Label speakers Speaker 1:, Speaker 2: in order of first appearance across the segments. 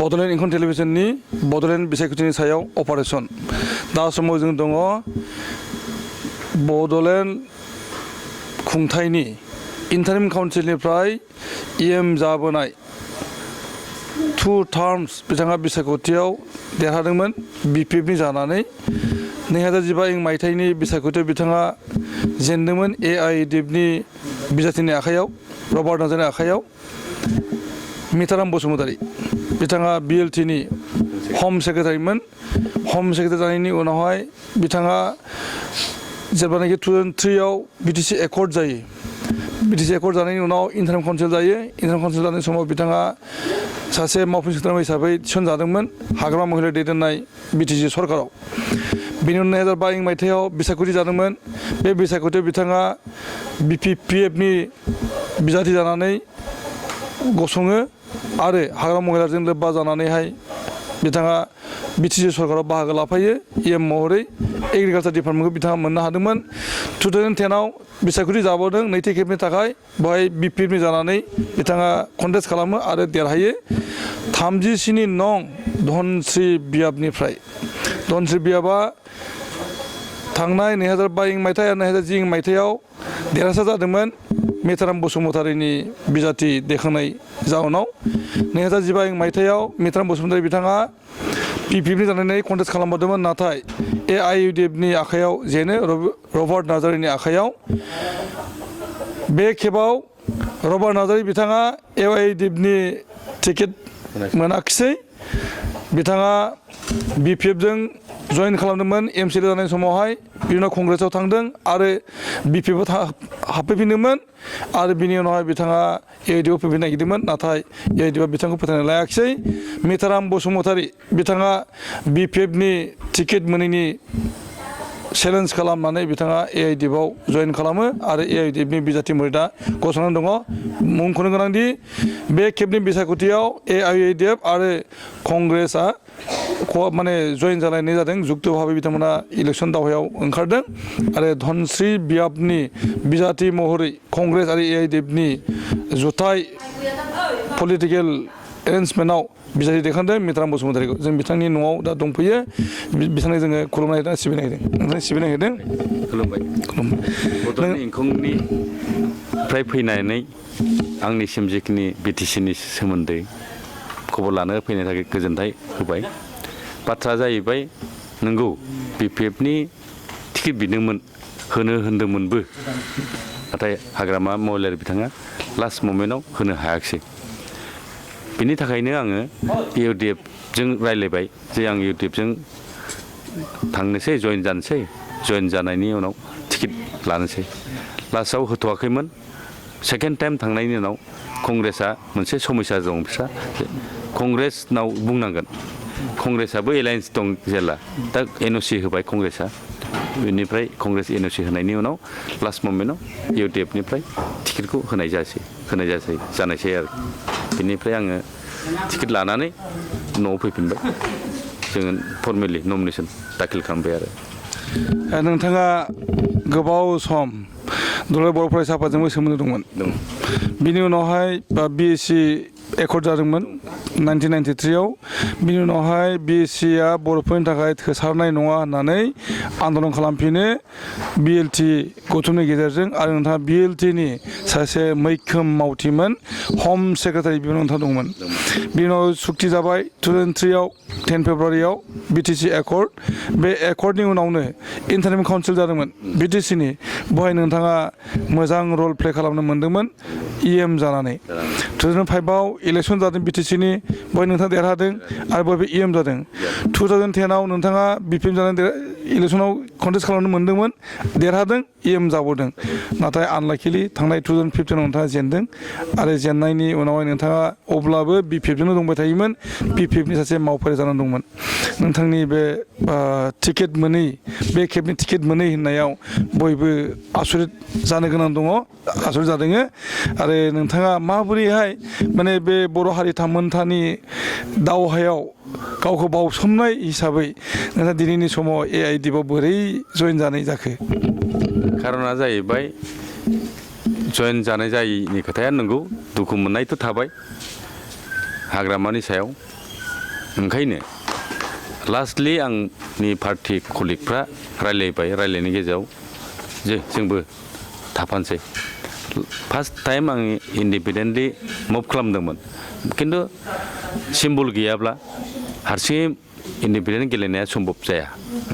Speaker 1: बड'लेण्ड इंखं टेलिभिजननि बड'लेण्ड बिसायख'थिनि सायाव अपारेशन दा समाव जों दङ बड'लेण्ड खुंथायनि इन्टारिम काउन्सिलनिफ्राय EM जाबोनाय 2 टार्म्स बिथाङा बिसायख'थियाव देरहादोंमोन BPFनि जानानै 2015 मायथाइनि बिसायख'थियाव बिथाङा जेनदोंमोन AIUDFनि बिजाथिनि आखायाव रबार्ट नार्जारिनि आखायाव मिताराम बसुमतारी बिथाङा BLTनि हम सेक्रेटारिमोन हम सेक्रेटारि जानायनि उनावहाय बिथाङा जेब्लानाखि 2003 आव BTC एकर्ड जायो BTC एकर्ड जानायनि उनाव इन्टारिम काउन्सिल जायो इन्टारिम काउन्सिल जानाय समाव बिथाङा सासे मावफुं सोद्रोमा हिसाबै थिसनजादोंमन हाग्रामा महिला दैदेननाय BTC सरकाराव बिनि उनाव 2005 मायथाइयाव बिसायख'थि जादोंमोन बे बिसायख'थियाव बिथाङा BPPFनि बिजाथि जानानै गसङो आरो हाग्रामा महिलाजों लोब्बा जानानैहाय बिथाङा BTC सरकाराव बाहागो लाफायो EM महरै एग्रिकालचार डिपार्टमेन्टखौ बिथाङा मोननो हादोंमन 2010 आव बिसायख'थि जाबावदों नैथि खेबनि थाखाय बेवहाय BPFनि जानानै बिथाङा कन्टेस्ट खालामो आरो देरहायो 37 नं धनश्री बियाबनिफ्राय धनश्री बियाबा थांनाय 2022 मायथाइ आरो 2010 मायथाइयाव देरहासार जादोंमोन मिताराम बसुमतारीनि बिजाथि देखांनाय जाउनाव 2015 मायथाइयाव मिताराम बसुमतारी बिथाङा BPFनि जानानै कन्टेस्ट खालामबावदोंमोन नाथाय AIUDFनि आखायाव जेनो रबार्ट नार्जारिनि आखायाव बे खेबाव रबार्ट नार्जारि बिथाङा AIUDFनि टिकेट मोनाखिसै बिथाङा BPFजों जइन खालामदोंमोन MCL जानाय समावहाय बिनि उनाव कंग्रेसआव थांदों आरो BPFआव हाबफैफिनदोंमन आरो बिनि उनावहाय बिथाङा AIUDFआव फैफिननो नागिरदोंमोन नाथाय AIUDFआ बिथांखौ फोथायना लायाखिसै मिताराम बसुमतारी बिथाङा BPFनि टिकेट मोनैनि चेलेन्ज खालामनानै बिथाङा AIUDFआव जइन खालामो आरो AIUDFनि बिजाथि महरै दा गसंनानै दङ मुंख'नो गोनांदि बे खेबनि बिसायख'थियाव AIUDF आरो कंग्रेसआ माने जइन जालायनाय जादों जुक्त भाबै बिथांमोना इलेक्शन दावहायाव ओंखारदों आरो धनश्री बियाबनि बिजाथि महरै कंग्रेस आरो AIUDFनि जुथाइ पलिटिकेल एरेन्जमेन्टआव बिजाथि देखांदों मिताराम बसुमतारीखौ जों बिथांनि न'आव दा दंफैयो बिथांनो जोङो खुलुमनाय होदों सिबिनाय होदों नोंथांनो सिबिनाय होदों
Speaker 2: खुलुमबाय बड'लेण्ड इंखंनिफ्राय फैनानै आंनिसिम जिखिनि BTCनि सोमोन्दै खबर लानो फैनो थाखाय गोजोननाय होबाय बाथ्रा जाहैबाय नंगौ BPFनि टिकेट बिदोंमोन होनो होन्दोंमोनबो नाथाय हाग्रामा महिलारि बिथाङा लास्ट मोमेन्टआव होनो हायाखिसै बिनि थाखायनो आङो AIUDFजों रायलायबाय जे आं AIUDFजों थांनोसै जइन जानोसै जइन जानायनि उनाव टिकेट लानोसै लास्टआव होथ'वाखैमोन सेकेन्ड टाइम थांनायनि उनाव कंग्रेसआ मोनसे समस्या दं फिसा कंग्रेसनाव बुंनांगोन कंग्रेसआबो एलायन्स दं जेला दा NOC होबाय कंग्रेसआ बेनिफ्राय कंग्रेस NOC होनायनि उनाव लास्ट मोमेन्टआव AIUDFनिफ्राय टिकेटखौ होनाय जानायसै आरो बेनिफ्राय आङो टिकेट लानानै न'आव फैफिनबाय जोङो फर्मेलि नमिनेसन दाखिल खालामबाय आरो
Speaker 1: नोंथाङा गोबाव सम दुलाराय बर' फरायसा आफादजोंबो सोमोन्दो दंमोन बिनि उनावहाय BSc एकर्ड जादोंमोन 1993 आव बिनि उनावहाय BScआ बर'फोरनि थाखाय थोसारनाय नङा होननानै आन्दलन खालामफिनो BLT गौथुमनि गेजेरजों आरो नोंथाङा BLTनि सासे मैखोम मावथिमोन हम सेक्रेटारि बिबान नोंथाङा दंमोन बिनि उनाव सुक्ति जाबाय 2003 आव 10 फेब्रुवारियाव BTC एकर्ड बे एकर्डनि उनावनो इन्टारिम काउन्सिल जादोंमोन BTCनि बेवहाय नोंथाङा मोजां रल प्ले खालामनो मोन्दोंमोन EM जानानै 2005 आव इलेक्शन जादों BTCनि बेवहाय नोंथाङा देरहादों आरो बेवहाय EM जादों 2010 आव नोंथाङा BPF जानानै इलेक्शनाव कन्टेस्ट खालामनो मोन्दोंमोन देरहादों EM जाबावदों नाथाय आनलाकिलि थांनाय 2015 आव नोंथाङा जेनदों आरो जेननायनि उनावहाय नोंथाङा अब्लाबो BPFजोंनो दंबाय थायोमोन BPFनि सासे मावफारि जानानै दंमोन नोंथांनि बे टिकेट मोनै बे खेबनि टिकेट मोनै होननायाव बयबो आसरित जानो गोनां दङ आसरित जादों आरो नोंथाङा माबोरैहाय माने बे बर' हारि थामोन्थानि दावहायाव गावखौ बावसोमनाय हिसाबै नोंथाङा दिनैनि समाव AIUDFआव बोरै जइन जानाय जाखो
Speaker 2: खारना जाहैबाय जइन जानाय जायैनि खोथाया नंगौ दुखु मोननायथ' थाबाय हाग्रामानि सायाव ओंखायनो लास्टलि आंनि पार्टी कलिगफ्रा रायलायबाय रायलायनायनि गेजेराव जे जोंबो थाफानोसै फार्स्ट टाइम आं इन्डिपेन्डेन्टलि मुभ खालामदोंमोन खिन्थु सिम्बल गैयाब्ला हारसिङै इन्डिपेन्डेन्ट गेलेनाया सम्भब जाया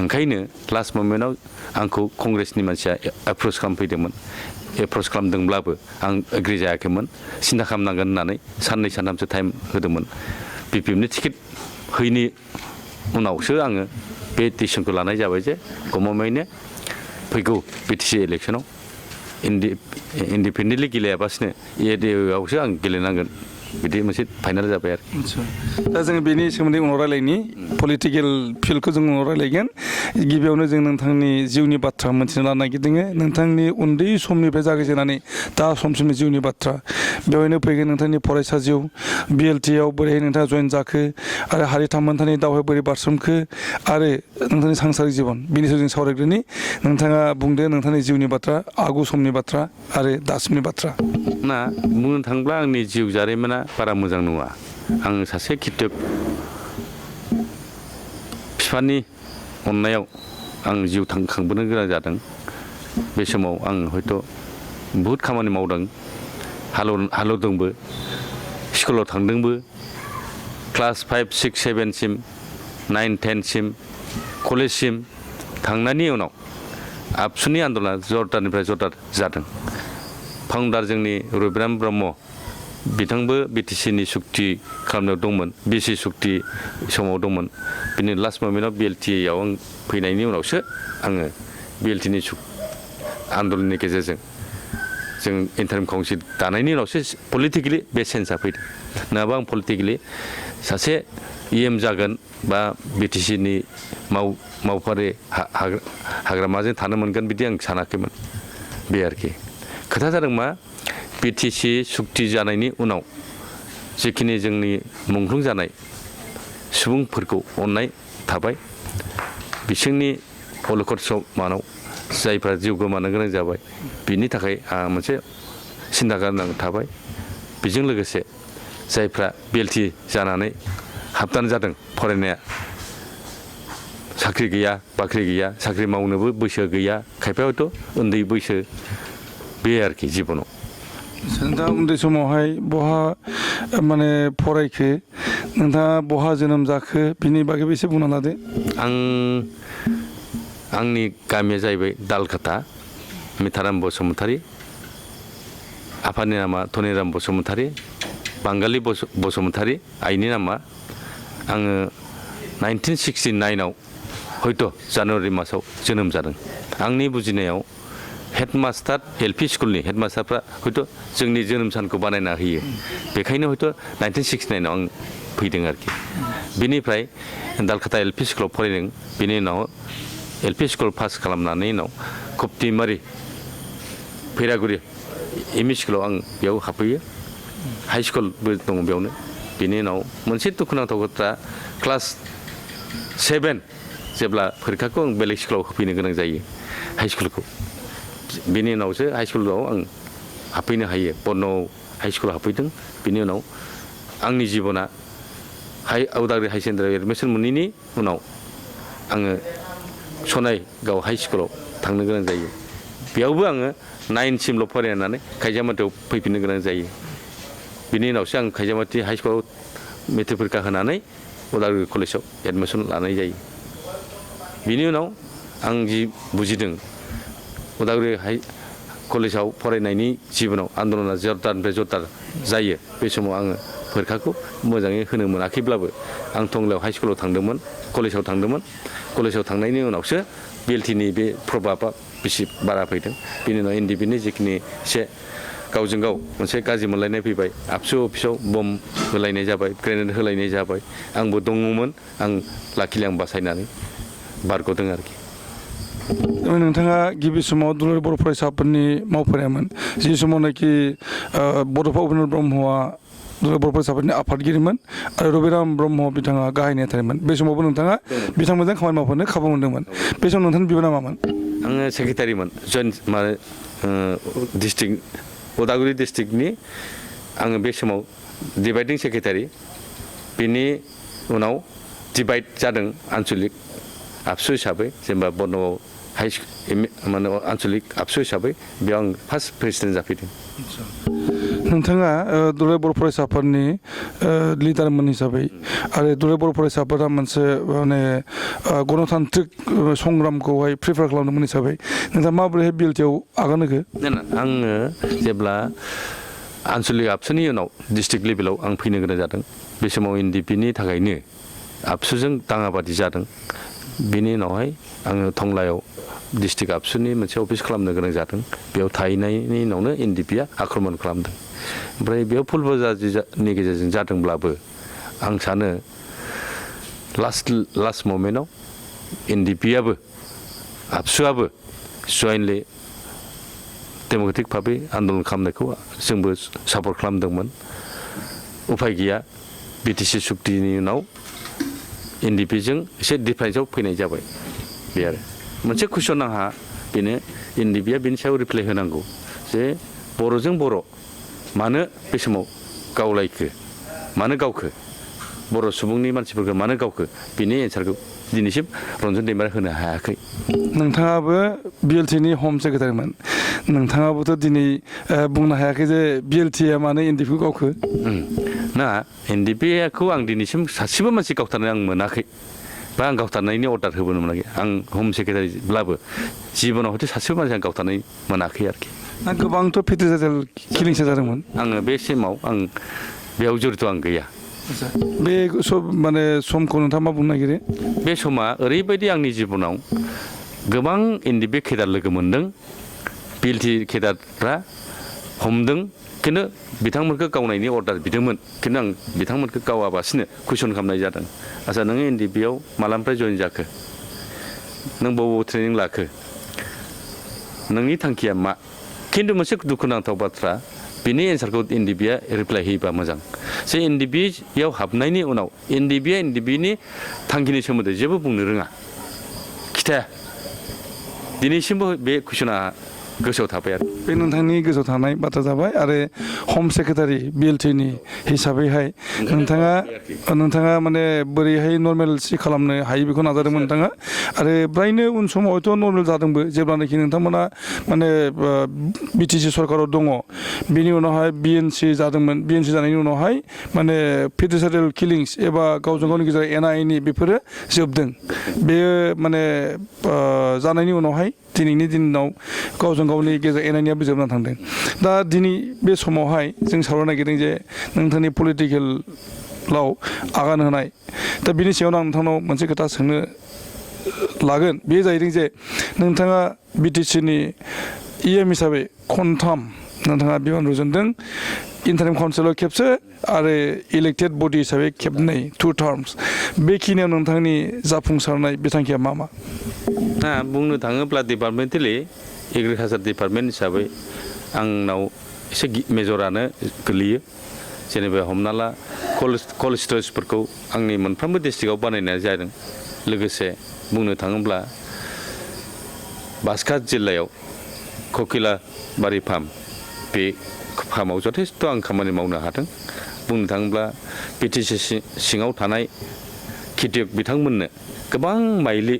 Speaker 2: ओंखायनो लास्ट मोमेन्टआव आंखौ कंग्रेसनि मानसिया एप्रोच खालामफैदोंमोन एप्रोच खालामदोंब्लाबो आं एग्रि जायाखैमोन सिन्था खालामनांगोन होननानै साननै सानथामसो टाइम होदोंमोन बिपिएफनि टिकेट हैनि उनावसो आङो बे डिसिसनखौ लानाय जाबाय जे गमामायैनो फैगौ बिटिसि इलेक्सनाव इन्डिपेन्डेन्टलि गेलेयाबासिनो ENGKHOंआवसो आं गेलेनांगोन बिदि मोनसे फाइनाल जाबाय आरो
Speaker 1: दा जों बेनि सोमोन्दै उनाव रायलायनि पलिटिकेल फिल्डखौ जों उनाव रायलायगोन गिबियावनो जों नोंथांनि जिउनि बाथ्रा मोनथिनो लानो नागिरदों नोंथांनि उन्दै समनिफ्राय जागायजेननानै दा समसिमनि जिउनि बाथ्रा बेवहायनो फैगोन नोंथांनि फरायसा जिउ BLTआव बोरैहाय नोंथाङा जइन जाखो आरो हारि थामोनथानि दावहायाव बोरै बारसोमखो आरो नोंथांनि सांसारिक जिबन बिनि सायाव जों सावरायग्रोनि नोंथाङा बुंदो नोंथांनि जिउनि बाथ्रा आगु समनि बाथ्रा आरो दासिमनि बाथ्रा
Speaker 2: ना बुंनो थाङोब्ला आंनि जिउ जारिमिना बारा मोजां नङा आं सासे खिथियक बिफानि अननायाव आं जिउ खांबोनो गोनां जादों बे समाव आं हयथ' बहुद खामानि मावदों हालेवदोंबो स्कुलाव थांदोंबो क्लास 5, 6, 7 सिम 9, 10 सिम कलेजसिम थांनायनि उनाव आबसुनि आन्दलना जरदारनिफ्राय जरदार जादों फाउन्डार जोंनि रबिराम ब्रह्म बिथांबो बिटिसिनि सुक्ति खालामनायाव दंमोन बिसि सुक्ति समाव दंमोन बिनि लास्ट मोमेन्टआव BLTआव आं फैनायनि उनावसो आङो BLTनि आन्दलननि गेजेरजों जों इन्टारिम काउन्सिल दानायनि उनावसो पलिटिकेलि बे चेन्जआ फैदों नङाबा आं पलिटिकेलि सासे EM जागोन बा बिटिसिनि मावफारि हाग्रामाजों थानो मोनगोन बिदि आं सानाखैमोन बे आरोखि खोथा जादों मा बिटिसि सुक्ति जानायनि उनाव जिखिनि जोंनि मुंख्लं जानाय सुबुंफोरखौ अननाय थाबाय बिसोरनि अलखद समानाव जायफ्रा जिउ गोमानो गोनां जाबाय बिनि थाखाय आंहा मोनसे सिन्था गोनां थाबाय बेजों लोगोसे जायफ्रा BLT जानानै हाबनानै जादों फरायनाया साख्रि गैया बाख्रि गैया साख्रि मावनोबो बैसो गैया खायफा हयथ' उन्दै बैसो बे आरोखि जिबनाव
Speaker 1: नोंथाङा उन्दै समावहाय बहा माने फरायखो नोंथाङा बहा जोनोम जाखो बिनि बागैबो एसे बुंना लादो
Speaker 2: आंनि गामिया जाहैबाय दालखाता मिताराम बसुमतारी आफानि नामा धनिराम बसुमतारी बांगालि बसुमतारी आइनि नामा आङो 1969आव हयथ' जानुवारि मासाव जोनोम जादों आंनि बुजिनायाव हेडमास्टार LP स्कुलनि हेडमास्टारफ्रा हयथ' जोंनि जोनोम सानखौ बानायना होयो बेखायनो हयथ' 1969आव आं फैदों आरोखि बेनिफ्राय दालखाता LP स्कुलाव फरायदों बेनि उनाव LP स्कुल पास खालामनानै उनाव खप्तिमारि फैरागुरि ME स्कुलाव आं बेयाव हाबफैयो हाइ स्कुलबो दङ बेयावनो बेनि उनाव मोनसे दुखुनांथाव बाथ्रा क्लास 7 जेब्ला फरिखाखौ आं बेलेग स्कुलाव होफैनो गोनां जायो हाइ स्कुलखौ बेनि उनावसो हाइ स्कुलाव आं हाबफैनो हायो बर्नआव हाइ स्कुलाव हाबफैदों बेनि उनाव आंनि जिबना उदालगुरि हाई सेकेन्डारियाव एडमिसन मोनैनि उनाव आङो सनाइगाव हाई स्कुलाव थांनो गोनां जायो बेयावबो आङो 9 सिमल' फरायनानै खायजामाथियाव फैफिननो गोनां जायो बिनि उनावसो आं खायजामाथि हाई स्कुलाव मेट्रिक परिखा होनानै उदालगुरि कलेजाव एडमिसन लानाय जायो बिनि उनाव आं जि बुजिदों उदालगुरि हाई कलेजाव फरायनायनि जिबनाव आन्दलना जरदारनिफ्राय जरदार जायो बे समाव आङो परिखाखौ मोजाङै होनो मोनाखैब्लाबो आं टंलायाव हाई स्कुलाव थांदोंमोन कलेजाव थांनायनि उनावसो BLTनि बे प्रभाबा बेसे बारा फैदों बेनि उनाव इन्डिपेन्डेन्टनि जिखिनि एसे गावजों गाव मोनसे गाज्रि मोनलायनाय फैबाय आबसु अफिसाव बम होलायनाय जाबाय ग्रेनेड होलायनाय जाबाय आंबो दङमोन आं लाखिलि आं बासायनानै बारग'दों आरोखि
Speaker 1: नोंथाङा गिबि समाव दुलाराय बर' फरायसाफोरनि मावफारियामोन जि समावनाखि बड'फा उपेन्द्र ब्रह्मआ दुलाराय बर' फरायसाफोरनि आफादगिरिमोन आरो रबिराम ब्रह्म बिथाङा गाहाय नेतामोन बे समावबो नोंथाङा बिथांमोनजों खामानि मावफानो खाबु मोनदोंमोन बे समाव नोंथांनि बिबाना मामोन
Speaker 2: आङो सेक्रेटारिमोन जयेन्ट डिस्ट्रिक्ट उदालगुरि डिस्ट्रिक्टनि आङो बे समाव डिभाइडिं सेक्रेटारि बिनि उनाव डिभाइड जादों आन्चलिक आबसु हिसाबै जेनेबा बर्नआव माने आन्चलिक आबसु हिसाबै बेयाव आं फार्स्ट प्रेसिडेन्ट जाफैदों।
Speaker 1: नोंथाङा दुलाराय बर' फरायसा आफादनि लिडारमोन हिसाबै आरो दुलाराय बर' फरायसा आफादा मोनसे माने गणतान्त्रिक संग्रामखौहाय प्रिफार खालामदोंमोन हिसाबै नोंथाङा माबोरैहाय बिएलटिआव आगान होखो?
Speaker 2: आङो जेब्ला आन्चलिक आबसुनि उनाव डिस्ट्रिक्ट लेभेलाव आं फैनो गोनां जादों बे समाव एनडिपिनि थाखायनो आबसुजों दाङाबादि जादों। बेनि उनावहाय आङो टंलायाव डिस्ट्रिक्ट आबसुनि मोनसे अफिस खालामनो गोनां जादों। बेयाव थाहैनायनि उनावनो एनडिपिआ आक्रमण खालामदों। ओमफ्राय बेयाव फुलबजानि गेजेरजों जादोंब्लाबो आं सानो लास्ट ममेन्टआव एनडिपिआबो आबसुआबो जयेन्टलि डेम'क्रेटिक भाबै आन्दलन खालामनायखौ जोंबो सापर्ट खालामदोंमोन। उफाय गैया बिटिसि सुक्तिनि उनाव एनडिपिजों एसे डिफारेन्सआव फैनाय जाबाय। बे आरो मोनसे कुइसन आंहा बेनो एनडिपिआ बेनि सायाव रिप्लाइ होनांगौ जे बर'जों बर' मानो बे समाव गावलायखो मानो गावखो बर' सुबुंनि मानसिफोरखौ मानो गावखो बिनि एन्सारखौ दिनैसिम रन्जन दैमारिया होनो हायाखै। नोंथाङाबो
Speaker 1: बिएलटिनि हम सेक्रेटारिमोन नोंथाङाबोथ' दिनै बुंनो हायाखै जे बिएलटिआ मानो एनडिपिखौ गावखो?
Speaker 2: ना एनडिपिखौ आं दिनैसिम सासेबो मानसि गावथारनो आं मोनाखै बा आं गावथारनायनि अर्डार होबोनो मोनाखै। आं हम सेक्रेटारिब्लाबो जिबनाव हयथ' सासेबो मानसि आं गावथारनाय मोनाखै आरोखि।
Speaker 1: गोबांथ' फेदेरेल किलिंसो जादोंमोन।
Speaker 2: आङो बे समाव आं बेयाव जड़ित आं गैया।
Speaker 1: बे माने समखौ नोंथाङा मा बुंनो नागिरो?
Speaker 2: बे समा ओरैबायदि आंनि जिबनाव गोबां एनडिपि केडार लोगो मोनदों। बिएलटि केडारफ्रा हमदों खिन्थु बिथांमोनखौ गावनायनि अर्डार बिदोंमोन खिन्थु आं बिथांमोनखौ गावाबासिनो कुइसन खालामनाय जादों। आच्चा नोङो एनडिपिआव मालानिफ्राय जयेन जाखो? नों बबाव ट्रेनिं लाखो? नोंनि थांखिया मा? खिन्थु मोनसे दुखुनांथाव बाथ्रा बिनि एन्सारखौ एनडिपिआ रिप्लाइ होयोबा मोजां। जे एनडिपिआव हाबनायनि उनाव एनडिपिआ एनडिपिनि थांखिनि सोमोन्दै जेबो बुंनो रोङा खिथाया। दिनैसिमबो बे कुइसना गोसोआव थाबाय आरो
Speaker 1: बे नोंथांनि गोसोआव थानाय बाथ्रा जाबाय। आरो हम सेक्रेटारि बिएलटिनि हिसाबैहाय नोंथाङा माने बोरैहाय नर्मेलसि खालामनो हायो बेखौ नाजादोंमोन नोंथाङा। आरो फ्रायनो उन समाव हयथ' नर्मेल जादोंबो जेब्लानाखि नोंथांमोना माने बिटिसि सरकाराव दङ। बेनि उनावहाय बिएनसि जादोंमोन। बिएनसि जानायनि उनावहाय माने फेडारेल किलिंस एबा गावजों गावनि गेजेराव एना एनि बेफोरो जोबदों। बेयो माने जानायनि उनावहाय दिनैनि दिनाव गावजों गावनि गेजेर एनायनियाबो जोबनानै थांदों। दा दिनै बे समावहाय जों सावरायनो नागिरदों जे नोंथांनि पलिटिकेलाव आगान होनाय। दा बिनि सायावनो आं नोंथांनाव मोनसे खोथा सोंनो लागोन। बे जाहैदों जे नोंथाङा बिटिसिनि इएम हिसाबै खनथाम नोंथाङा बिबान रुजुनदों। इन्टारिम काउन्सिलाव खेबसे आरो इलेक्टेड बडि हिसाबै खेबनै 2 टार्म्स। बेखिनियाव नोंथांनि जाफुंसारनाय बिथांखिया मा मा?
Speaker 2: बुंनो थाङोब्ला डिपार्टमेन्टेलि एग्रिकालसार डिपार्टमेन्ट हिसाबै आंनाव एसे मेजरानो गोलैयो। जेनेबा हमना ला कल्ड स्टरेजफोरखौ आंनि मोनफ्रोमबो डिस्ट्रिक्टआव बानायनाय जादों। लोगोसे बुंनो थाङोब्ला बाक्सा जिल्लायाव ककिलाबारि फार्म बे फार्माव जथेस्थ' आं खामानि मावनो हादों। बुंनो थाङोब्ला बिटिसि सिङाव थानाय खेथियक बिथांमोननो गोबां माइलि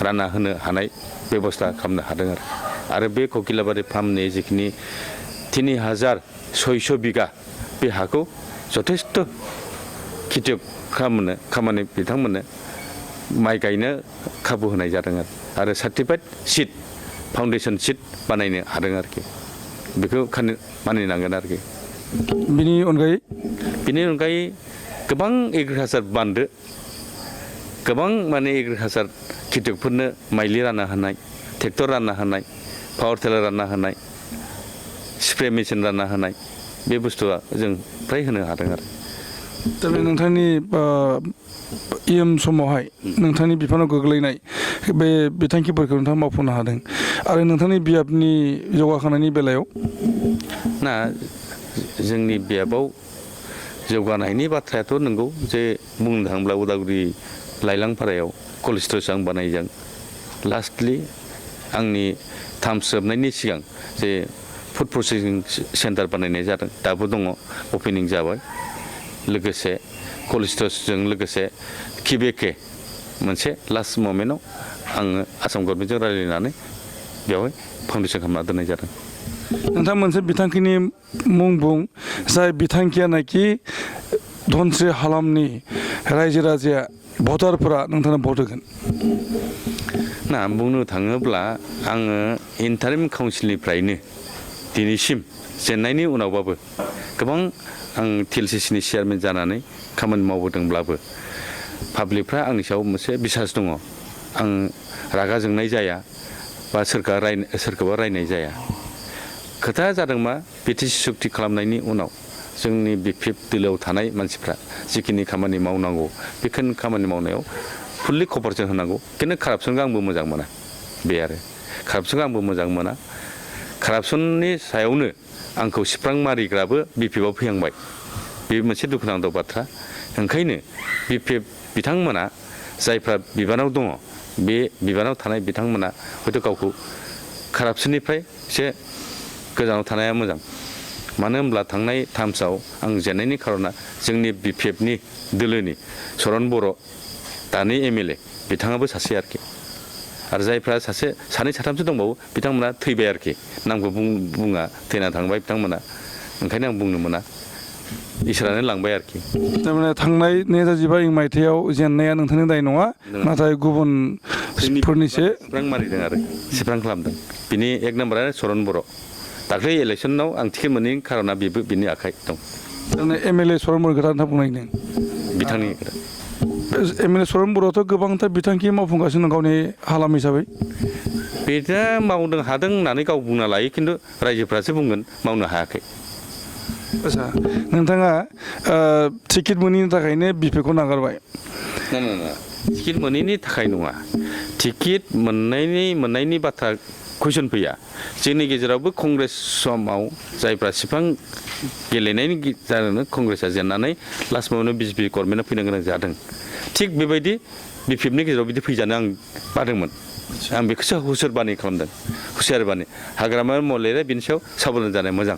Speaker 2: रानना होनो हानाय बेबस्था खालामनो हादों आरो बे ककिलाबारि फार्मनि जिखिनि 3600 बिगा बे हाखौ जथेस्थ' खेथियक खामानि बिथांमोननो माइ गायनो खाबु होनाय जादों आरो सार्टिफाइड सिड फाउन्डेसन सिड बानायनो हादों आरोखि। बेखौ मानिनांगोन आरोखि।
Speaker 1: बिनि
Speaker 2: अनगायै गोबां एग्रिकालसार बान्दो गोबां माने एग्रिकालसार खेथियकफोरनो माइलि रानना होनाय, ट्रेक्टर रानना होनाय, पावार टिलार रानना होनाय, स्प्रे मेचिन रानना होनाय बे बुस्थुआ जों फ्राय होनो हादों आरो।
Speaker 1: दा बे नोंथांनि इएम समावहाय नोंथांनि बिफानाव गोग्लैनाय बे बिथांखिफोरखौ नोंथाङा मावफुंनो हादों। आरो नोंथांनि बियाबनि जौगाखांनायनि बेलायाव
Speaker 2: जोंनि बियाबाव जौगानायनि बाथ्रायाथ' नंगौ जे बुंनो थाङोब्ला उदालगुरि लाइलांफारायाव कल्ड स्टरेज आं बानायदों। लास्टलि आंनि टार्म जोबनायनि सिगां जे फुड प्रसेसिं सेन्टार बानायनाय जादों। दाबो दङ, अपेनिं जाबाय। लोगोसे कलिस्टसजों लोगोसे किबेके मोनसे लास्ट मोमेन्टआव आङो आसाम गभर्नमेन्टजों रायज्लायनानै बेवहाय फाउन्डेसन खालामना दोननाय जादों।
Speaker 1: नोंथां मोनसे बिथांखिनि मुं बुं जाय बिथांखियानाखि धनस्रि हालामनि रायजो राजाया भटारफोरा नोंथांनो भट होगोन।
Speaker 2: ना बुंनो थाङोब्ला आङो इन्टारिम काउन्सिलनिफ्रायनो दिनैसिम जेननायनि उनावबाबो गोबां आं TLCCनि चेयारमेन जानानै खामानि मावबोदोंब्लाबो पाब्लिकफ्रा आंनि सायाव मोनसे बिसास दङ। आं रागा जोंनाय जाया बा सोरखौबा रायनाय जाया। खोथाया जादों मा BTC सुक्ति खालामनायनि उनाव जोंनि BPF दोलोआव थानाय मानसिफ्रा जिखिनि खामानि मावनांगौ बेखिनि खामानि मावनायाव फुल्लि कभारेसन होनांगौ। खिन्थु कारापसनखौ आंबो मोजां मोना बे आरो कारापसनखौ आंबो मोजां मोना। कारापसननि सायावनो आंखौ सिफ्रां मारिग्राबो BPFआव फैहांबाय। बे मोनसे दुखुनांथाव बाथ्रा। ओंखायनो BPF बिथांमोना जायफ्रा बिबानाव दङ बे बिबानाव थानाय बिथांमोना हयथ' गावखौ कारापसननिफ्राय एसे गोजानाव थानाया मोजां। मानो होनब्ला थांनाय टार्म्सआव आं जेननायनि खारना जोंनि BPFनि दोलोनि चरन बर' दानि MLA बिथाङाबो सासे आरोखि आरो जायफ्रा सानै साथामसो दंबावो बिथांमोना थैबाय आरोखि नामखौ बुङा थैना थांबाय बिथांमोना। ओंखायनो आं बुंनो मोना इसोरानो लांबाय आरोखि।
Speaker 1: थारमाने थांनाय 2015 मायथाइयाव जेननाया नोंथांनि दाय नङा नाथाय गुबुनफोरनिसो
Speaker 2: सिफ्रां मारिदों आरो सिफ्रां खालामदों। बिनि एक नाम्बारानो चरन बर'। दाख्लै इलेक्सनाव आं टिकेट मोनैनि खारना बेबो बिनि आखाइ दं।
Speaker 1: MLA चरन बर' खोथा नोंथां बुंनायदों
Speaker 2: बिथांनि खोथा।
Speaker 1: MLA चरन बर'आथ' गोबांथार बिथांखि मावफुंगासिनो दं गावनि हालाम हिसाबै।
Speaker 2: बिथाङा मावदों हादों होननानै गाव बुंना लायो खिन्थु रायजोफ्रासो बुंगोन मावनो हायाखै।
Speaker 1: आच्छा नोंथाङा टिकेट मोनैनि थाखायनो BPFखौ नागारबाय।
Speaker 2: ना टिकेट मोनैनि थाखाय नङा। टिकेट मोननायनि बाथ्रा कुइसन फैया। जोंनि गेजेरावबो कंग्रेस समाव जायफ्रा सिफां गेलेनायनि जाहोनावनो कंग्रेसआ जेननानै लास्ट समावनो BJP गभर्नमेन्टआ फैनो गोनां जादों। थिग बेबायदि BPFनि गेजेराव बिदि फैजानो आं बादोंमोन। आं बेखौसो हुसियारबानि खालामदों। हुसियारबानि हाग्रामा महलेरे बिनि सायाव साबधान जानाया मोजां।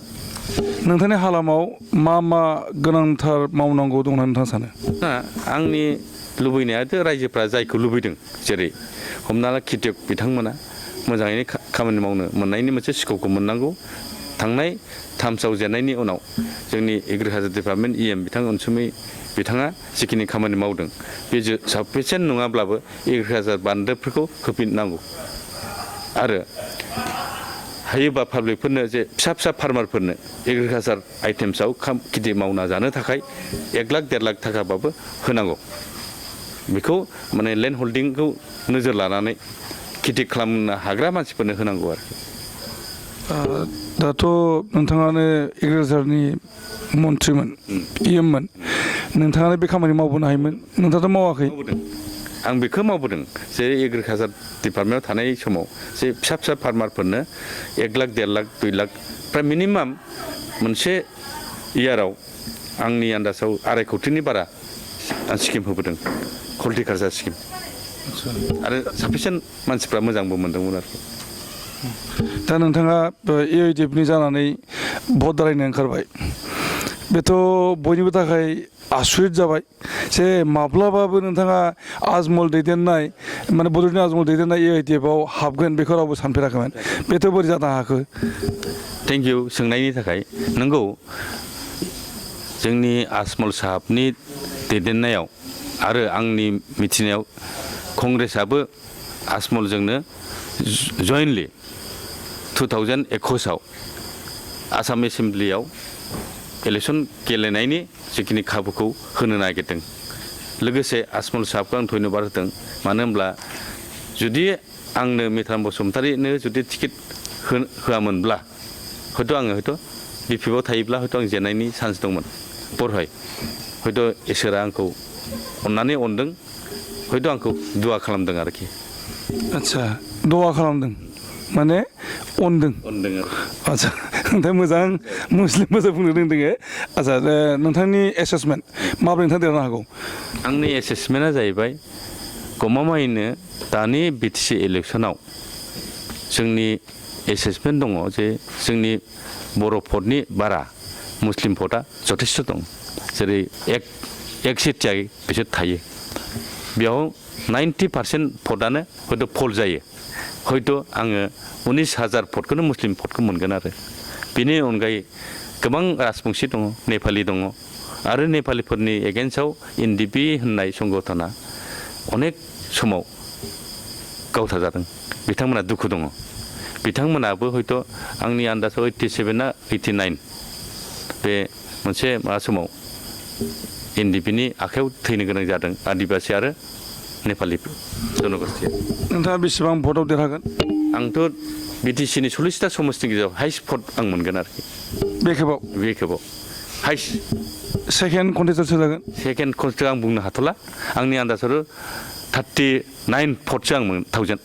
Speaker 1: नोंथांनि हालामाव मा गोनांथार मावनांगौ दं होनना नोंथाङा सानो?
Speaker 2: आंनि लुबैनायाथ' रायजोफ्रा जायखौ लुबैदों जेरै हमना ला खेथियक बिथांमोना मोजाङैनो खामानि मावनो मोननायनि मोनसे स्कपखौ मोननांगौ। थांनाय टार्म्सआव जेननायनि उनाव जोंनि एग्रिकालचार डिपार्टमेन्ट EM बिथां अनसुमै बिथाङा जिखिनि खामानि मावदों बे साफिसियेन्ट नङाब्लाबो एग्रिकालचार बान्दोफोरखौ होफिननांगौ आरो हायोबा पाब्लिकफोरनो जे फिसा फार्मारफोरनो एग्रिकालचार आइटेम्सआव खेथि मावना जानो थाखाय 1 लाख 1.5 लाख थाखाबाबो होनांगौ। बेखौ माने लेन्ड हल्डिंखौ नोजोर लानानै खेथि खालामनो हाग्रा मानसिफोरनो होनांगौ आरोखि।
Speaker 1: दाथ' नोंथाङानो एग्रिकालचारनि मन्थ्रिमोन EMमोन नोंथाङानो बे खामानि मावबोनो हायोमोन नोंथाङाथ' मावाखै।
Speaker 2: आं बेखौ मावबोदों जे एग्रिकालचार डिपार्टमेन्टआव थानाय समाव जे फिसा फार्मारफोरनो 1 लाख 1.5 लाख 2 लाख प्राय मिनिमाम मोनसे इयाराव आंनि आन्दाजाव 2.5 कोटिनि बारा आं स्किम होबोदों हर्टिकालचार स्किम आरो साफिसियेन्ट मानसिफ्रा मोजांबो मोनदोंमोन आरोखि।
Speaker 1: दा नोंथाङा EIDFनि जानानै भट दालायनो ओंखारबाय बेथ' बयनिबो थाखाय आसुरित जाबाय जे माब्लाबाबो नोंथाङा आजमल दैदेननाय माने बड'लेण्ड आजमल दैदेननाय EIDFआव हाबगोन बेखौ रावबो सानफेराखैमोन। बेथ' बोरै जानो हाखो?
Speaker 2: थेंक इउ सोंनायनि थाखाय। नंगौ जोंनि आजमल साहाबनि दैदेननायाव आरो आंनि मिथिनायाव कंग्रेसआबो आजमलजोंनो जयेन्टलि 2021आव आसाम एसेम्ब्लियाव इलेक्सन गेलेनायनि जिखिनि खाबुखौ होनो नागिरदों। लोगोसे आजमल साहाबखौ आं धन्यबाद होदों। मानो होनब्ला जुदि आंनो मिताराम बसुमतारीनो जुदि टिकेट होआमोनब्ला हयथ' BPFआव थायोब्ला हयथ' आं जेननायनि चान्स दंमोन। हयथ' इसोरा आंखौ अननानै अनदों हयथ' आंखौ दुआ खालामदों आरोखि। आच्छा
Speaker 1: दुआ खालामदों माने अनदों आरो। आच्छा नोंथां मोजां मुस्लिम मोजां बुंनो रोंदों। आच्छा नोंथांनि एसेसमेन्ट माब्रै नोंथां देरनो हागौ?
Speaker 2: आंनि एसेसमेन्टआ जाहैबाय गमामायैनो दानि BTC इलेक्सनाव जोंनि एसेसमेन्ट दङ जे जोंनि बर' भटनि बारा मुस्लिम भटआ जथेस्थ दं जेरै एक सिटियाय बिसोर थायो बेयाव 90% भटआनो हयथ' फल जायो हयथ' आङो 19,000 भटखौनो मुस्लिम भटखौ मोनगोन आरो बेनि अनगायै गोबां राजबंसि दङ नेपालि दङ आरो नेपालिफोरनि एगेन्स्टआव एनडिपि होननाय संगठना अनेक समाव गावथारजादों बिथांमोना दुखु दङ बिथांमोनाबो हयथ' आंनि आन्दाजाव 87 ना 89 बे मोनसे मा समाव एनडिपिनि आखायाव थैनो गोनां जादों आदिबासि आरो नेपालि जनगोष्ठीया
Speaker 1: नोंथाङा बेसेबां भटआव देरहागोन
Speaker 2: आंथ' बिटिसिनि 40टा समस्तिनि गेजेराव हाइस्ट भट आं मोनगोन आरोखि बे खेबाव हाइस्ट
Speaker 1: सेकेन्ड कन्टेस्टार जागोन
Speaker 2: सेकेन्ड कन्टेस्टार आं बुंनो हाथ'ला आंनि आन्दाजाव 39 भटसो आं मोन 1000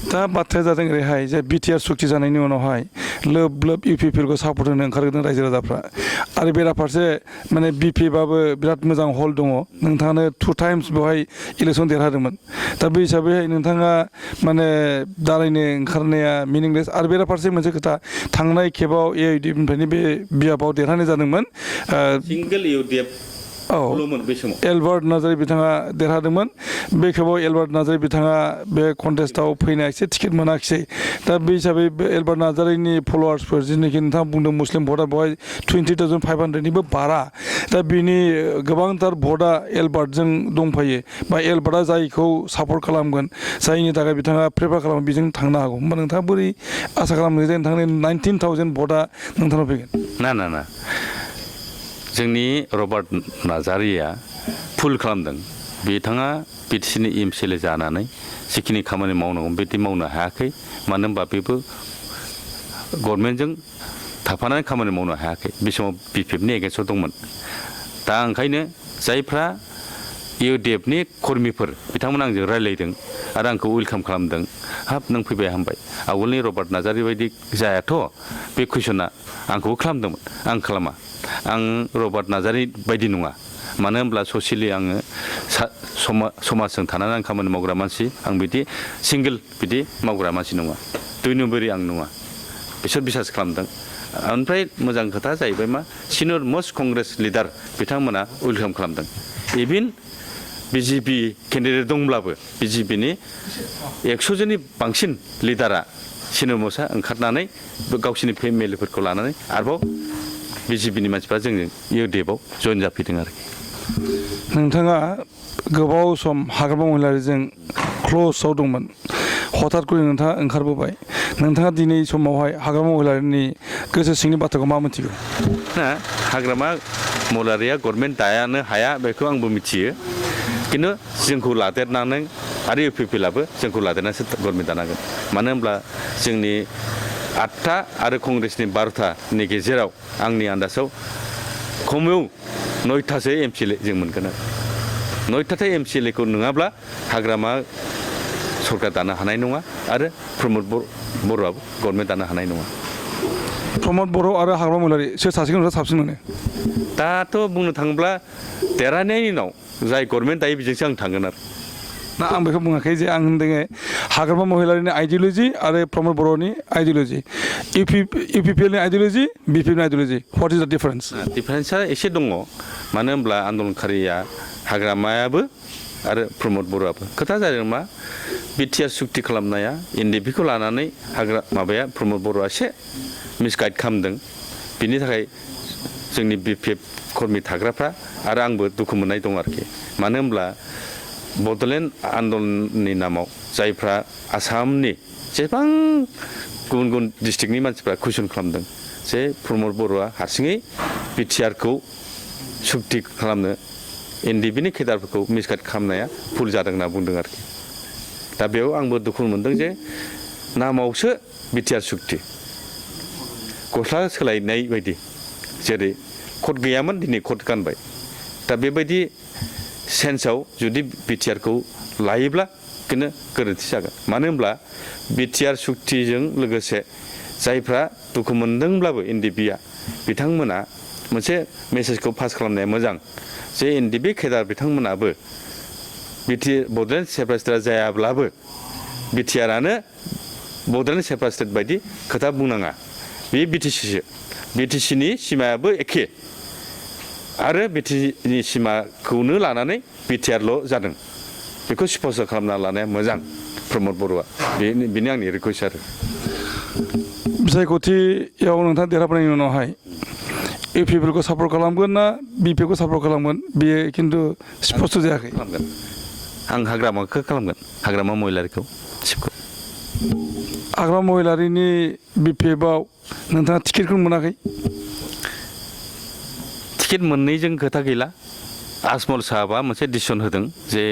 Speaker 1: दा बाथ्राया जादों ओरैहाय जे बिटिआर सुक्ति जानायनि उनावहाय लोब लोब इउपिपिएलखौ सापर्ट होनो ओंखारगोन रायजो राजाफ्रा आरो बेराफारसे माने बिपिएफआबो बिराद मोजां हल दङ नोंथाङानो 2 टाइम्स बेवहाय इलेक्सन देरहादोंमोन दा बे हिसाबैहाय नोंथाङा माने दालायनो ओंखारनाया मिनिंलेस आरो बेराफारसे मोनसे खोथा थांनाय खेबाव एआइडिएफनिफ्रायनो बे बियाबाव देरहानाय जादोंमोन
Speaker 2: सिंगल इउडिएफ
Speaker 1: एलबार्ट नार्जारी बिथाङा देरहादोंमोन बे खेबाव एलबार्ट नार्जारी बिथाङा बे कन्टेस्टआव फैनो एसे टिकेट मोनाखिसै दा बे हिसाबै एलबार्ट नार्जारीनि फलोवार्सफोर जिनोखि नोंथाङा बुंदों मुस्लिम भटआ बेवहाय 20,500निबो बारा दा बिनि गोबांथार भटआ एलबार्टजों दंफायो बा एलबार्टआ जायखौ सापर्ट खालामगोन जायनि थाखाय बिथाङा प्रेफार खालामो बेजों थांनो हागौ होमबा नोंथाङा बोरै आसा खालामो जे नोंथांनि 19,000 भटआ नोंथांनाव फैगोन
Speaker 2: ना जोंनि रबार्ट नार्जारिया फुल खालामदों बिथाङा बिटिसिनि एमसिएलए जानानै जिखिनि खामानि मावनांगौ बिदि मावनो हायाखै मानो होनबा बेबो गभर्नमेन्टजों थाफानानै खामानि मावनो हायाखै बे समाव बिपिएफनि एगेन्स्टआव दंमोन दा ओंखायनो जायफ्रा इउडिएफनि कर्मिफोर बिथांमोना आंजों रायज्लायदों आरो आंखौ वेलकाम खालामदों हाब नों फैबाय हामबाय आवगोलनि रबार्ट नार्जारी बायदि जायाथ' बे कुइसना आंखौबो खालामदोंमोन आं खालामा आं रबार्ट नार्जारी बायदि नङा मानो होनब्ला ससियेलि आङो समाजजों थानानै आं खामानि मावग्रा मानसि आं बिदि सिंगोल बिदि मावग्रा मानसि नङा 2 नम्बरि आं नङा बिसोर बिसास खालामदों ओमफ्राय मोजां खोथा जाहैबाय मा सिनियर मस्ट कंग्रेस लिडार बिथांमोना वेलकाम खालामदों इभिन बिजेपि केन्डिडेट दंब्लाबो बिजेपिनि 100 जननि बांसिन लिडारा सिनियर मस्टआ ओंखारनानै गावसिनि फेमिलिफोरखौ लानानै आरोबाव बिजेपिनि मानसिफ्रा जोंजों इउडिएफआव जइन जाफैदों आरोखि
Speaker 1: नोंथाङा गोबाव सम हाग्रामा महिलारिजों क्ल'सआव दंमोन हथात करे नोंथाङा ओंखारबोबाय नोंथाङा दिनै समावहाय हाग्रामा महिलारिनि गोसो सिंनि बाथ्राखौ मा मिथिगौ
Speaker 2: ना हाग्रामा महिलारिया गभर्नमेन्ट दायानो हाया बेखौ आंबो मिथियो खिन्थु जोंखौ लादेरनानै आरो इउपिपिएलआबो जोंखौ लादेरनानैसो गभर्नमेन्ट दानांगोन मानो होनब्ला जोंनि 8था आरो कंग्रेसनि 12थानि गेजेराव आंनि आन्दाजाव खमाव 9थासो एमसिएलए जों मोनगोन आरो 9था एमसिएलएखौ नङाब्ला हाग्रामा सरकार दानो हानाय नङा आरो प्रमद बर'आबो गभर्नमेन्ट दानो हानाय नङा
Speaker 1: प्रमद बर' आरो हाग्रामा महिलारि सोर सासेखौ नोंथाङा साबसिन मोनो
Speaker 2: दाथ' बुंनो थाङोब्ला देरहानायनि उनाव जाय गभर्नमेन्ट दायो बेजोंसो आं थांगोन आरो
Speaker 1: ना आं बेखौ बुङाखै जे आं होनदों हाग्रामा महिलारिनि आइडिय'लजि आरो प्रमद बर'नि आइडिय'लजि इउपिपिएलनि आइडिय'लजि बिपिएफनि आइडिय'लजि व्हाट इज द डिफारेन्स
Speaker 2: डिफारेन्सआ एसे दङ मानो होनब्ला आन्दलनकारिया हाग्रामायाबो आरो प्रमद बर'आबो खोथा जादों मा बिटिआर सुक्ति खालामनाया एनडिपिखौ लानानै माबाया प्रमद बर'आ एसे मिसगाइड खालामदों बिनि थाखाय जोंनि बिपिएफ कर्मि थाग्राफ्रा आरो आंबो दुखु मोननाय दं आरोखि मानो होनब्ला बड'लेण्ड आन्दलननि नामाव जायफ्रा आसामनि जेसेबां गुबुन गुबुन डिस्ट्रिक्टनि मानसिफ्रा कुइसन खालामदों जे प्रमद बर'आ हारसिङै बिटिआरखौ सुक्ति खालामनो एनडिपिनि केडारफोरखौ मिसगाइड खालामनाया भुल जादों होनना बुंदों आरोखि दा बेयाव आंबो दुखु मोनदों जे नामावसो बिटिआर सुक्ति गस्ला सोलायनाय बायदि जेरै कट गैयामोन दिनै कट गानबाय दा बेबायदि सेन्सआव जुदि बिटिआरखौ लायोब्ला खिन्थु गोरोन्थि जागोन मानो होनब्ला बिटिआर सुक्तिजों लोगोसे जायफ्रा दुखु मोनदोंब्लाबो एनडिपिआ बिथांमोना मोनसे मेसेजखौ पास खालामनाया मोजां जे एनडिपि केडार बिथांमोनाबो बड'लेण्ड सेपारेट स्टेट जायाब्लाबो बिटिआरानो बड'लेण्ड सेपारेट स्टेट बायदि खोथा बुंनाङा बे बिटिसिसो BTCनि सिमायाबो एखे आरो BTCनि सिमाखौनो लानानै BTRल' जादों बेखौ स्पष्ट खालामना लानाया मोजां प्रमद बर'आ बेनो आंनि रिकुवेस्ट आरो
Speaker 1: बिसायख'थियाव नोंथाङा देरहाबोनायनि उनावहाय इउपिपिएलखौ सापर्ट खालामगोन ना बिपिएफखौ सापर्ट खालामगोन बेयो खिन्थु स्पष्ट जायाखै
Speaker 2: खालामगोन आं हाग्रामाखौ खालामगोन हाग्रामा महिलारिखौ सिपखौ
Speaker 1: हाग्रामा महिलारिनि बिपिएफआव नोंथाङा टिकेटखौनो मोनाखै
Speaker 2: टिकेट मोननैजों खोथा गैला आजमल साहाबा मोनसे डिसिसन होदों जे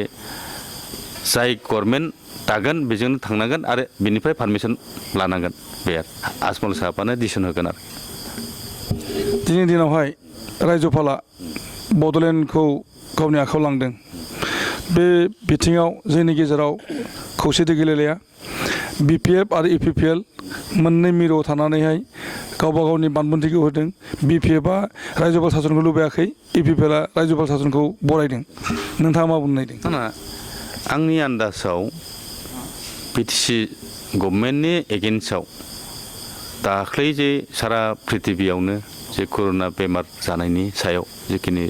Speaker 2: जाय गभर्नमेन्ट दागोन बेजोंनो थांनांगोन आरो बिनिफ्राय पारमिसन लानांगोन बे आजमल साहाबानो डिसिसन होगोन आरो
Speaker 1: दिनैनि दिनावहाय रायजोपाला बड'लेण्डखौ गावनि आखायाव लांदों बे बिथिङाव जोंनि गेजेराव खौसेथि गैलायलाया बिपिएफ आरो इउपिपिएल मोननै मिरुआव थानानैहाय गावबा गावनि बानबुंथिखौ होदों बिपिएफआ रायजोपाल सासनखौ लुबैयाखै इउपिपिएलआ रायजोपाल सासनखौ बरायदों नोंथाङा मा बुंनो नागिरदों
Speaker 2: आंनि आन्दाजाव बिटिसि गभर्नमेन्टनि एगेन्स्टआव दाख्लै जे सारा प्रिथिबियावनो जे कर'ना बेमार जानायनि सायाव जिखिनि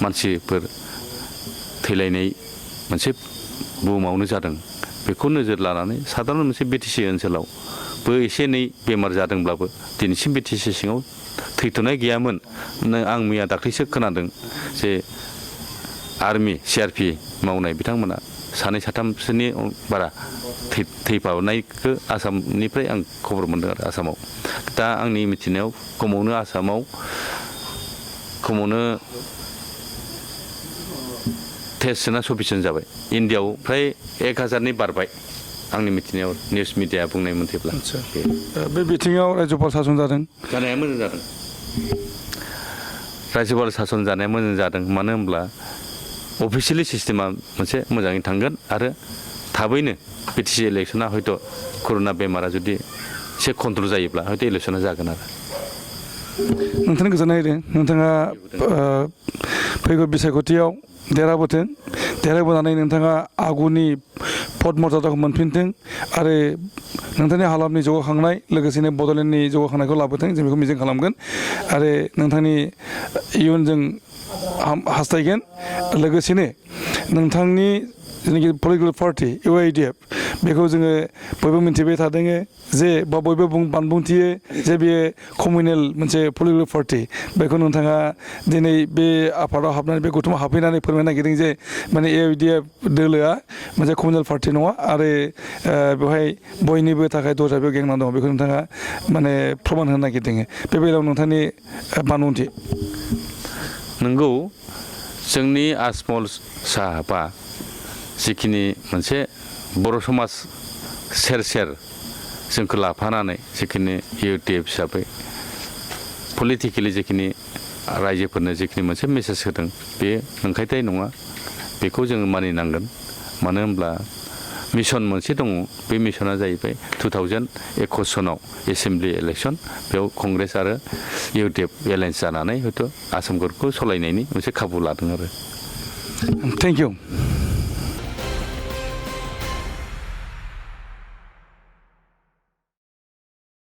Speaker 2: मानसिफोर थैलायनाय मोनसे बुहुमावनो जादों बेखौ नोजोर लानानै साधारन मोनसे बिटिसि ओनसोलावबो एसे एनै बेमार जादोंब्लाबो दिनैसिम बिटिसि सिङाव थैथ'नाय गैयामोन आं मैया दाख्लैसो खोनादों जे आर्मि सिआरपि मावनाय बिथांमोना सानै साथामसोनि बारा थैफानायखौ आसामनिफ्राय आं खबर मोनदों आरो आसामाव दा आंनि मिथिनायाव खमावनो आसामाव टेस्टना सफिसियेन्ट जाबाय इन्डियाआव फ्राय 1000नि बारबाय आंनि मिथिनायाव निउस मिडिया बुंनाय मथेब्ला
Speaker 1: बे बिथिङाव रायजोपाल सासन जादों
Speaker 2: जानाया मोजां जादों रायजोपाल सासन जानाया मोजां जादों मानो होनब्ला अफिसियेलि सिस्टेमा मोनसे मोजाङै थांगोन आरो थाबैनो बिटिसि इलेक्सना हयथ' कर'ना बेमारा जुदि एसे कन्ट्रल जायोब्ला हयथ' इलेक्सना जागोन आरो
Speaker 1: नोंथांनि गोजोननाय होदों नोंथाङा फैगौ बिसायख'थियाव देरहाबोनानै नोंथाङा आगुनि पद मर्यादाखौ मोनफिनथों आरो नोंथांनि हालामनि जौगाखांनाय लोगोसेनो बड'लेण्डनि जौगाखांनायखौ लाबोथों जों बेखौ मिजिं खालामगोन आरो नोंथांनि इयुनजों हास्थायगोन लोगोसेनो नोंथांनि जेनाखि पलिटिकेल पार्टि ENGKHONG बेखौ जोङो बयबो मिन्थिबाय थादों जे बा बयबो बानबुंथियो जे बेयो कमिउनेल मोनसे पलिटिकेल पार्टि बेखौ नोंथाङा दिनै बे आफादाव हाबनानै बे गौथुमाव हाबफैनानै फोरमायनो नागिरदों जे माने ENGKHONG दोलोआ मोनसे कमिउनेल पार्टि नङा आरो बेवहाय बयनिबो थाखाय दरजा बेयाव गेंना दङ बेखौ नोंथाङा माने फोरमान होनो नागिरदों बे बेलायाव नोंथांनि बानबुंथि
Speaker 2: नंगौ जोंनि आजमल साहाबा जिखिनि मोनसे बर' समाज सेर सेर जोंखौ लाफानानै जिखिनि EUTF हिसाबै पलिटिकेलि जिखिनि रायजोफोरनो जिखिनि मोनसे मेसेज होदों बे नंखायथाय नङा बेखौ जोङो मानिनांगोन मानो होनब्ला मिशन मोनसे दङ बे मिशना जाहैबाय 2021 सनाव एसेम्बलि इलेक्सन बेयाव कंग्रेस आरो EUTF एलायन्स जानानै हयथ' आसामखौ सालायनायनि मोनसे खाबु लादों आरो
Speaker 1: थेंक इउ